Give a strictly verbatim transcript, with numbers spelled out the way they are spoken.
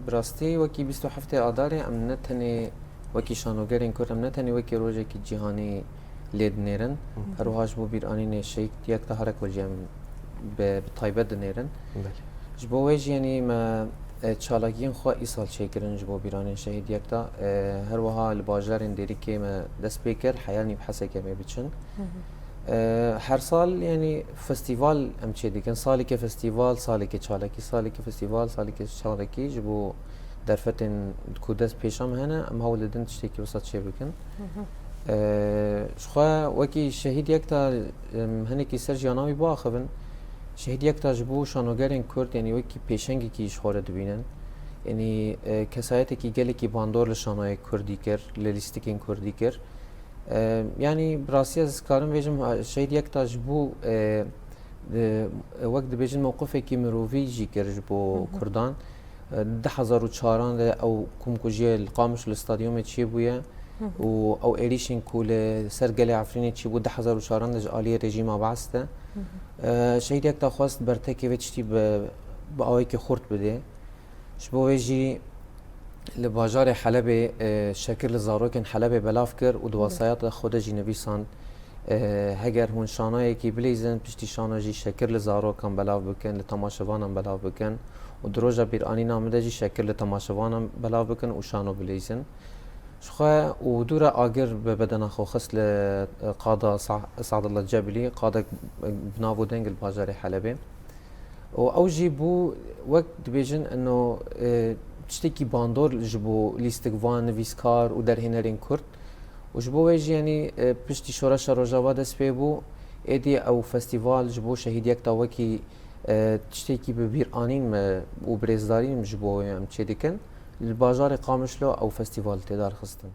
Bi rastî wekî bîst û heftê Adarê em ne tenê wekî şanogerên Kurd, em ne tenê wekî rojekî cîhanî lê dinêrin. Her wiha ji bo bîranînê Şehîd Yekta Herek Wecî em bi, bi taybet dinêrin. Belê. Ji bo wê jî, yanî me, e, çalakiyên xwe îsal çêkirin ji bo bîranîn Şehîd Yekta. E, her wiha li bajarên Dêrikê me dest pê kir, heya nîv Hesekê em ê biçin. E, her sal, yanî, festîval em çêdikin. Saleke festîval, saleke çalakî, saleke festîval, saleke çalakî ji bo derfetên ku dest pêşa me hene, em hewl didin tiştekî wisa çêbikin. E, ji xwe wekî Şehîd Yekta, em, hinekî ser jiyana wî biaxivin. Şehîd Yekta ji bo şanogerên Kurd, yanî, wekî pêşengekî ji xwe re dibînin. Yanî, e, kesayetekî gelekî bandor li şanoyê Kurdî kir, li lîstikên Kurdî kir. E, yanî, bi rastî ez karim bêjim, e, Şehîd Yekta ji bo, e, e, wek dibêjin, mewqifekî mirovî jî kir ji bo Kurdan. E, du hezar û çaran de ew komkujiyê li Qamişlo li stadyumê çêbûye û ew êrîşên ku li ser gelê Efrînê çêbû du hezar û çaran de ji aliyê rejîma Beas de. E, Şehîd Yekta xwest bertekê vê tiştî bi, bi awayekî xurt bidê. Ji bo wê jî li bajarê Helebê, e, şekir li zarokên Helebê belav kir û di wesayeta xwe de jî nivîsand, e, heger hûn şanayekî bilîzin, piştî şana jî şekir li zarokan belav bikin, li temaşevanan belav bikin û di roja bîranîna min de jî şekir li temaşevanan belav bikin û şano bilîzin. Ji xwe û dû re agir bi bedena xwe xist li, e, qada Sa-, Sadullah Cebilî, qadek, e, bi nav û deng li bajarê Helebê. Û ew jî bû, wek dibêjin, eno, e, tiştekî bandor ji bo lîstikvan, nivîskar û derhênerên Kurd. Û ji bo wê jî, yanî, e, piştî Şoreşa Rojava dest pê bû, êdî ew festîval ji bo Şehîd Yekta wekî, e, tiştekî bi bîr anîn me û birêzdarîn ji bo wê em çêdikin. Li bajarê Qamişlo ew festîval tê darxistin.